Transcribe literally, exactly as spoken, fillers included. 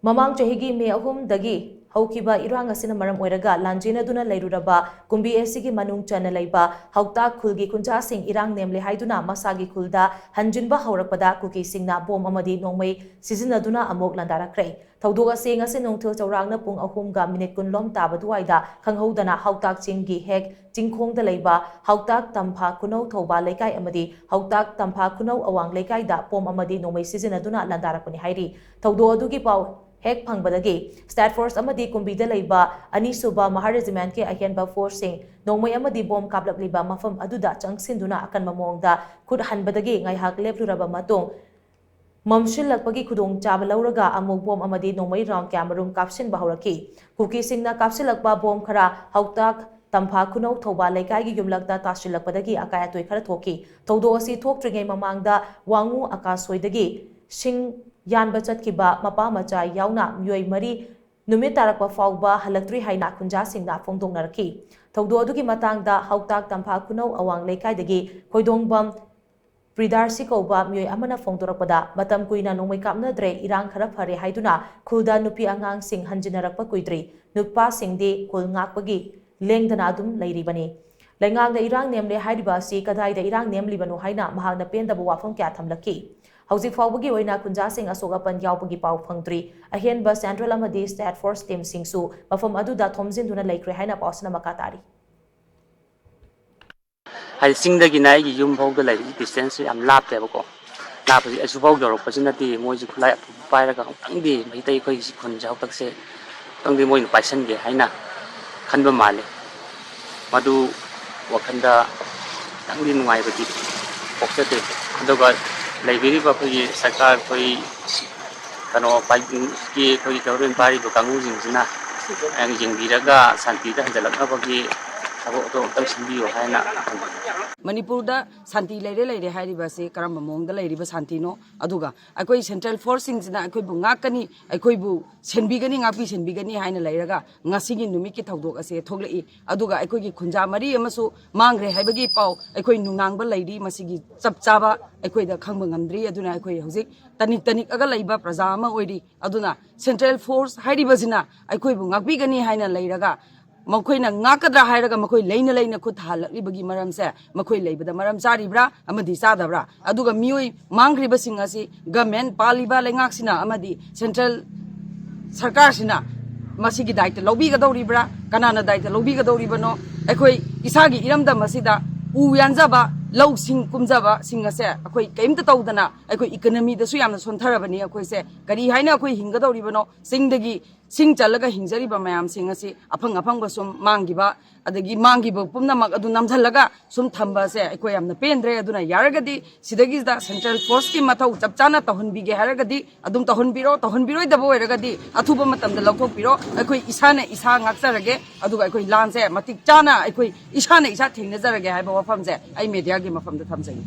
ꯃꯃꯥꯡ ꯆꯍꯤꯒꯤ ꯃꯦ ꯑꯍꯨꯝꯗꯒꯤ ꯍꯧꯈꯤꯕ ꯏꯔꯥꯡ ꯑꯁꯤꯅ ꯃꯔꯝ ꯑꯣꯏꯔꯒ ꯂꯥꯟꯖꯦꯟꯅꯗꯨꯅ ꯂꯩꯔꯨꯔꯕ ꯀꯨꯝꯕꯤ ꯑꯦꯁꯤꯒꯤ ꯃꯅꯨꯡ ꯆꯟꯅ ꯂꯩꯕ ꯍꯧꯇꯥꯛ ꯈꯨꯜꯒꯤ ꯈꯨꯟꯖꯥꯁꯤꯡ ꯏꯔꯥꯡ ꯅꯦꯝꯂꯦ ꯍꯥꯏꯗꯨꯅ ꯃꯁꯥꯒꯤ ꯈꯨꯜꯗ ꯍꯟꯖꯤꯟꯕ ꯍꯧꯔꯛꯄꯗ ꯀꯨꯀꯤꯁꯤꯡꯅ ꯕꯣꯝ ꯑꯃꯗꯤ ꯅꯣꯡꯃꯩ ꯁꯤꯖꯤꯟꯅꯗꯨꯅ ꯑꯃꯨꯛ ꯂꯥꯟꯗꯥꯔꯛꯈ꯭ꯔꯦ꯫ ꯊꯧꯗꯣꯛ ꯑꯁꯤ ꯉꯁꯤ ꯅꯨꯡꯊꯤꯜ ꯆꯧꯔꯥꯛꯅ ꯄꯨꯡ ꯑꯍꯨꯝꯒ ꯃꯤꯅꯤꯠ ꯀꯨꯟꯂꯣꯝ ꯇꯥꯕ ꯑꯗꯨꯋꯥꯏꯗ ꯈꯪꯍꯧꯗꯅ ꯍꯧꯇꯥꯛ ꯆꯤꯡꯒꯤ ꯍꯦꯛ ꯆꯤꯡꯈꯣꯡꯗ ꯂꯩꯕ ꯍꯧꯇꯥꯛ ꯇꯝꯐꯥ ꯈꯨꯅꯧ ꯊꯧꯕꯥꯜ ꯂꯩꯀꯥꯏ ꯑꯃꯗꯤ ꯍꯧꯇꯥꯛ ꯇꯝꯐꯥ ꯈꯨꯅꯧ ꯑꯋꯥꯡ ꯂꯩꯀꯥꯏꯗ ꯕꯣꯝ ꯑꯃꯗꯤ ꯅꯣꯡꯃꯩ ꯁꯤꯖꯤꯟꯅꯗꯨꯅ ꯂꯥꯟꯗꯥꯔꯛꯄꯅꯤ ꯍꯥꯏꯔꯤ꯫ ꯊꯧꯗꯣꯛ ꯑꯗꯨꯒꯤ ꯄꯥꯎ ꯍꯦꯛ ꯐꯪꯕꯗꯒꯤ ꯁ꯭ꯇꯦꯠ ꯐꯣꯔꯁ ꯑꯃꯗꯤ ꯀꯨꯝꯕꯤꯗ ꯂꯩꯕ ꯑꯅꯤꯁꯨꯕ ꯃꯍꯥ ꯔꯦꯖꯤꯃꯦꯟꯠꯀꯤ ꯑꯍꯦꯟꯕ ꯐꯣꯔꯁꯁꯤꯡ ꯅꯣꯡꯃꯩ ꯑꯃꯗꯤ ꯕꯣꯝ ꯀꯥꯞꯂꯛꯂꯤꯕ ꯃꯐꯝ ꯑꯗꯨꯗ ꯆꯪꯁꯤꯟꯗꯨꯅ ꯑꯀꯟꯕ ꯃꯑꯣꯡꯗ ꯈꯨꯠ ꯍꯟꯕꯗꯒꯤ ꯉꯥꯏꯍꯥꯛ ꯂꯦꯞꯂꯨꯔꯕ ꯃꯇꯨꯡ ꯃꯝꯁꯤꯜꯂꯛꯄꯒꯤ ꯈꯨꯗꯣꯡꯆꯥꯕ ꯂꯧꯔꯒ ꯑꯃꯨꯛ ꯕꯣꯝ ꯑꯃꯗꯤ ꯅꯣꯡꯃꯩ ꯔꯥꯎꯟ ꯀꯌꯥꯃꯔꯨꯝ ꯀꯥꯞꯁꯤꯟꯕ ꯍꯧꯔꯛꯈꯤ꯫ ꯀꯨꯀꯤꯁꯤꯡꯅ ꯀꯥꯞꯁꯤꯜꯂꯛꯄ ꯕꯣꯝ ꯈꯔ ꯍꯧꯇꯥꯛ ꯇꯝꯐꯥ ꯈꯨꯅꯧ ꯊꯧꯕꯥꯜ ꯂꯩꯀꯥꯏꯒꯤ ꯌꯨꯝꯂꯛꯇ ꯇꯥꯁꯤꯜꯂꯛꯄꯗꯒꯤ ꯑꯀꯥꯏ ꯑꯇꯣꯏ ꯈꯔ ꯊꯣꯛꯈꯤ꯫ ꯊꯧꯗꯣꯛ ꯑꯁꯤ ꯊꯣꯛꯇ꯭ꯔꯤꯉꯩ ꯃꯃꯥꯡꯗ ꯋꯥꯉꯨ ꯑꯀꯥꯁꯣꯏꯗꯒꯤ ꯁꯤꯡ ꯌꯥꯟꯕ ꯆꯠꯈꯤꯕ ꯃꯄꯥ ꯃꯆꯥ ꯌꯥꯎꯅ ꯃꯤꯑꯣꯏ ꯃꯔꯤ ꯅꯨꯃꯤꯠ ꯇꯥꯔꯛꯄ ꯐꯥꯎꯕ ꯍꯜꯂꯛꯇ꯭ꯔꯤ ꯍꯥꯏꯅ ꯈꯨꯟꯖꯥꯁꯤꯡꯅ ꯐꯣꯡꯗꯣꯛꯅꯔꯛꯈꯤ꯫ ꯊꯧꯗꯣꯛ ꯑꯗꯨꯒꯤ ꯃꯇꯥꯡꯗ ꯍꯧꯇꯥꯛ ꯇꯝꯐꯥ ꯈꯨꯅꯧ ꯑꯋꯥꯡ ꯂꯩꯀꯥꯏꯗꯒꯤ ꯈꯣꯏꯗꯣꯡꯕꯝ ꯄ꯭ꯔꯤꯗꯥꯔꯁꯤ ꯀꯧꯕ ꯃꯤꯑꯣꯏ ꯑꯃꯅ ꯐꯣꯡꯗꯣꯔꯛꯄꯗ, ꯃꯇꯝ ꯀꯨꯏꯅ ꯅꯣꯡꯃꯩ ꯀꯥꯞꯅꯗ꯭ꯔꯦ, ꯏꯔꯥꯡ ꯈꯔ ꯐꯔꯦ ꯍꯥꯏꯗꯨꯅ ꯈꯨꯜꯗ ꯅꯨꯄꯤ ꯑꯉꯥꯡꯁꯤꯡ ꯍꯟꯖꯤꯟꯅꯔꯛꯄ ꯀꯨꯏꯗ꯭ꯔꯤ꯫ ꯅꯨꯄꯥꯁꯤꯡꯗꯤ ꯈꯨꯜ ꯉꯥꯛꯄꯒꯤ ꯂꯦꯡꯗꯅ ꯑꯗꯨꯝ ꯂꯩꯔꯤꯕꯅꯤ꯫ ꯂꯩꯉꯥꯛꯅ ꯏꯔꯥꯡ ꯅꯦꯝꯂꯦ ꯍꯥꯏꯔꯤꯕ ꯑꯁꯤ ꯀꯗꯥꯏꯗ ꯏꯔꯥꯡ ꯅꯦꯝꯂꯤꯕꯅꯣ ꯍꯥꯏꯅ ꯃꯍꯥꯛꯅ ꯄꯦꯟꯗꯕ ꯋꯥꯐꯝ ꯀꯌꯥ ꯊꯝꯂꯛꯈꯤ꯫ ꯍꯧꯖꯤꯛ ꯐꯥꯎꯕꯒꯤ ꯑꯣꯏꯅ ꯈꯨꯟꯖꯥꯁꯤꯡ ꯑꯁꯣꯛ ꯑꯄꯟ ꯌꯥꯎꯕꯒꯤ ꯄꯥꯎ ꯐꯪꯗ꯭ꯔꯤ꯫ ꯑꯍꯦꯟꯕ ꯁꯦꯟꯇ꯭ꯔꯦꯜ ꯑꯃꯗꯤ ꯁ꯭ꯇꯦꯠ ꯐꯣꯔꯁ ꯇꯤꯝꯁꯤꯡꯁꯨ ꯃꯐꯝ ꯑꯗꯨꯗ ꯊꯣꯝꯖꯤꯟꯗꯨꯅ ꯂꯩꯈ꯭ꯔꯦ ꯍꯥꯏꯅ ꯄꯥꯎꯁꯤꯅ ꯃꯈꯥ ꯇꯥꯔꯤ꯫ ꯍꯥꯏꯗꯤ ꯆꯤꯡꯗꯒꯤꯅ ꯑꯩꯒꯤ ꯌꯨꯝ ꯐꯥꯎꯗ ꯂꯩꯔꯤꯁꯤ ꯗꯤꯁꯇꯦꯟꯁꯁꯦ ꯌꯥꯝ ꯂꯥꯞꯄꯦꯕꯀꯣ꯫ ꯂꯥꯞꯄꯁꯤ ꯑꯁꯤꯐꯥꯎ ꯌꯧꯔꯛꯄꯁꯤ ꯅꯠꯇꯦ, ꯃꯣꯏꯁꯤ ꯈꯨꯠꯂꯥꯏ ꯑꯐꯕ ꯄꯥꯏꯔꯒ ꯑꯃꯨꯛꯇꯪꯗꯤ ꯃꯩꯇꯩ ꯑꯩꯈꯣꯏꯒꯤ ꯈꯨꯟꯁꯦ ꯍꯥꯛꯇꯛꯁꯦ ꯑꯃꯨꯛꯇꯪꯗꯤ ꯃꯣꯏꯅ ꯄꯥꯏꯁꯟꯒꯦ ꯍꯥꯏꯅ ꯈꯟꯕ ꯃꯥꯜꯂꯤ꯫ ꯃꯗꯨ ꯋꯥꯈꯜꯗ ꯈꯤꯇꯪꯗꯤ ꯅꯨꯡꯉꯥꯏꯕꯗꯤ ꯄꯣꯛꯆꯗꯦ꯫ ꯑꯗꯨꯒ ꯂꯩꯕꯤꯔꯤꯕ ꯑꯩꯈꯣꯏꯒꯤ ꯁꯔꯀꯥꯔ, ꯑꯩꯈꯣꯏ ꯀꯩꯅꯣ ꯄꯥꯏ-, ꯑꯩꯈꯣꯏꯒꯤ ꯒꯚꯔꯟꯃꯦꯟ ꯄꯥꯏꯔꯤꯕ ꯀꯥꯡꯕꯨꯁꯤꯡꯁꯤꯅ ꯌꯦꯡꯕꯤꯔꯒ ꯁꯥꯟꯇꯤꯗ ꯍꯟꯖꯤꯜꯂꯛꯅꯕꯒꯤ ꯊꯕꯛ ꯑꯗꯨ ꯑꯃꯨꯛꯇꯪ ꯁꯤꯟꯕꯤꯌꯨ ꯍꯥꯏꯅ ꯍꯪꯖꯅꯤꯡꯉꯤ꯫ ꯃꯅꯤꯄꯨꯔꯗ ꯁꯥꯟꯇꯤ ꯂꯩꯔꯦ ꯂꯩꯔꯦ ꯍꯥꯏꯔꯤꯕ ꯑꯁꯤ ꯀꯔꯝꯕ ꯃꯑꯣꯡꯗ ꯂꯩꯔꯤꯕ ꯁꯥꯟꯇꯤꯅꯣ? ꯑꯗꯨꯒ ꯑꯩꯈꯣꯏ ꯁꯦꯟꯇ꯭ꯔꯦꯜ ꯐꯣꯔꯁꯁꯤꯡꯁꯤꯅ ꯑꯩꯈꯣꯏꯕꯨ ꯉꯥꯛꯀꯅꯤ, ꯑꯩꯈꯣꯏꯕꯨ ꯁꯦꯟꯕꯤꯒꯅꯤ, ꯉꯥꯛꯄꯤ ꯁꯦꯟꯕꯤꯒꯅꯤ ꯍꯥꯏꯅ ꯂꯩꯔꯒ ꯉꯁꯤꯒꯤ ꯅꯨꯃꯤꯠꯀꯤ ꯊꯧꯗꯣꯛ ꯑꯁꯦ ꯊꯣꯛꯂꯛꯏ꯫ ꯑꯗꯨꯒ ꯑꯩꯈꯣꯏꯒꯤ ꯈꯨꯟꯖꯥ ꯃꯔꯤ ꯑꯃꯁꯨ ꯃꯥꯡꯈ꯭ꯔꯦ ꯍꯥꯏꯕꯒꯤ ꯄꯥꯎ ꯑꯩꯈꯣꯏ ꯅꯨꯡꯅꯥꯡꯕ ꯂꯩꯔꯤ꯫ ꯃꯁꯤꯒꯤ ꯆꯞ ꯆꯥꯕ ꯑꯩꯈꯣꯏꯗ ꯈꯪꯕ ꯉꯝꯗ꯭ꯔꯤ꯫ ꯑꯗꯨꯅ ꯑꯩꯈꯣꯏ ꯍꯧꯖꯤꯛ ꯇꯅꯤꯛ ꯇꯅꯤꯛꯑꯒ ꯂꯩꯕ ꯄ꯭ꯔꯖꯥ ꯑꯃ ꯑꯣꯏꯔꯤ꯫ ꯑꯗꯨꯅ ꯁꯦꯟꯇ꯭ꯔꯦꯜ ꯐꯣꯔꯁ ꯍꯥꯏꯔꯤꯕꯁꯤꯅ ꯑꯩꯈꯣꯏꯕꯨ ꯉꯥꯛꯄꯤꯒꯅꯤ ꯍꯥꯏꯅ ꯂꯩꯔꯒ ꯃꯈꯣꯏꯅ ꯉꯥꯛꯀꯗ꯭ꯔꯥ ꯍꯥꯏꯔꯒ ꯃꯈꯣꯏ ꯂꯩꯅ ꯂꯩꯅ ꯈꯨꯠ ꯊꯥꯍꯜꯂꯛꯂꯤꯕꯒꯤ ꯃꯔꯝꯁꯦ ꯃꯈꯣꯏ ꯂꯩꯕꯗ ꯃꯔꯝ ꯆꯥꯔꯤꯕ꯭ꯔꯥ ꯑꯃꯗꯤ ꯆꯥꯗꯕ꯭ꯔꯥ? ꯑꯗꯨꯒ ꯃꯤꯑꯣꯏ ꯃꯥꯡꯈ꯭ꯔꯤꯕꯁꯤꯡ ꯑꯁꯤ ꯒꯃꯦꯟ ꯄꯥꯜꯂꯤꯕ ꯂꯩꯉꯥꯛꯁꯤꯅ ꯑꯃꯗꯤ ꯁꯦꯟꯇ꯭ꯔꯦꯜ ꯁꯔꯀꯥꯔꯁꯤꯅ ꯃꯁꯤꯒꯤ ꯗꯥꯏꯇ ꯂꯧꯕꯤꯒꯗꯧꯔꯤꯕ꯭ꯔꯥ? ꯀꯅꯥꯅ ꯗꯥꯏꯇ ꯂꯧꯕꯤꯒꯗꯧꯔꯤꯕꯅꯣ? ꯑꯩꯈꯣꯏ ꯏꯁꯥꯒꯤ ꯏꯔꯝꯗꯝ ꯑꯁꯤꯗ ꯎ ꯌꯥꯟꯖꯕ, ꯂꯧꯁꯤꯡ ꯀꯨꯝꯖꯕꯁꯤꯡ ꯑꯁꯦ ꯑꯩꯈꯣꯏ ꯀꯔꯤꯝꯇ ꯇꯧꯗꯅ ꯑꯩꯈꯣꯏ ꯏꯀꯣꯅꯣꯃꯤꯗꯁꯨ ꯌꯥꯝꯅ ꯁꯣꯟꯊꯔꯕꯅꯤ꯫ ꯑꯩꯈꯣꯏꯁꯦ ꯀꯔꯤ ꯍꯥꯏꯅ ꯑꯩꯈꯣꯏ ꯍꯤꯡꯒꯗꯧꯔꯤꯕꯅꯣ? ꯆꯤꯡꯗꯒꯤ ꯁꯤꯡ ꯆꯜꯂꯒ ꯍꯤꯡꯖꯔꯤꯕ ꯃꯌꯥꯝꯁꯤꯡ ꯑꯁꯤ ꯑꯐꯪ ꯑꯐꯪꯕ ꯁꯨꯝ ꯃꯥꯡꯈꯤꯕ, ꯑꯗꯒꯤ ꯃꯥꯡꯈꯤꯕ ꯄꯨꯝꯅꯃꯛ ꯑꯗꯨ ꯅꯝꯁꯤꯜꯂꯒ ꯁꯨꯝ ꯊꯝꯕ ꯑꯁꯦ ꯑꯩꯈꯣꯏ ꯌꯥꯝꯅ ꯄꯦꯟꯗ꯭ꯔꯦ꯫ ꯑꯗꯨꯅ ꯌꯥꯔꯒꯗꯤ ꯁꯤꯗꯒꯤꯁꯤꯗ ꯁꯦꯟꯇ꯭ꯔꯦꯜ ꯐꯣꯔꯁꯀꯤ ꯃꯊꯧ ꯆꯞ ꯆꯥꯅ ꯇꯧꯍꯟꯕꯤꯒꯦ ꯍꯥꯏꯔꯒꯗꯤ ꯑꯗꯨꯝ ꯇꯧꯍꯟꯕꯤꯔꯣ, ꯇꯧꯍꯟꯕꯤꯔꯣꯏꯗꯕ ꯑꯣꯏꯔꯒꯗꯤ ꯑꯊꯨꯕ ꯃꯇꯝꯗ ꯂꯧꯊꯣꯛꯄꯤꯔꯣ꯫ ꯑꯩꯈꯣꯏ ꯏꯁꯥꯅ ꯏꯁꯥ ꯉꯥꯛꯆꯔꯒꯦ, ꯑꯗꯨꯒ ꯑꯩꯈꯣꯏ ꯂꯥꯟꯁꯦ ꯃꯇꯤꯛ ꯆꯥꯅ ꯑꯩꯈꯣꯏ ꯏꯁꯥꯅ ꯏꯁꯥ ꯊꯦꯡꯅꯖꯔꯒꯦ ꯍꯥꯏꯕ ꯋꯥꯐꯝꯁꯦ ꯑꯩ ꯃꯦꯗꯤꯌꯥꯒꯤ ꯃꯐꯝꯗ ꯊꯝꯖꯒꯦ꯫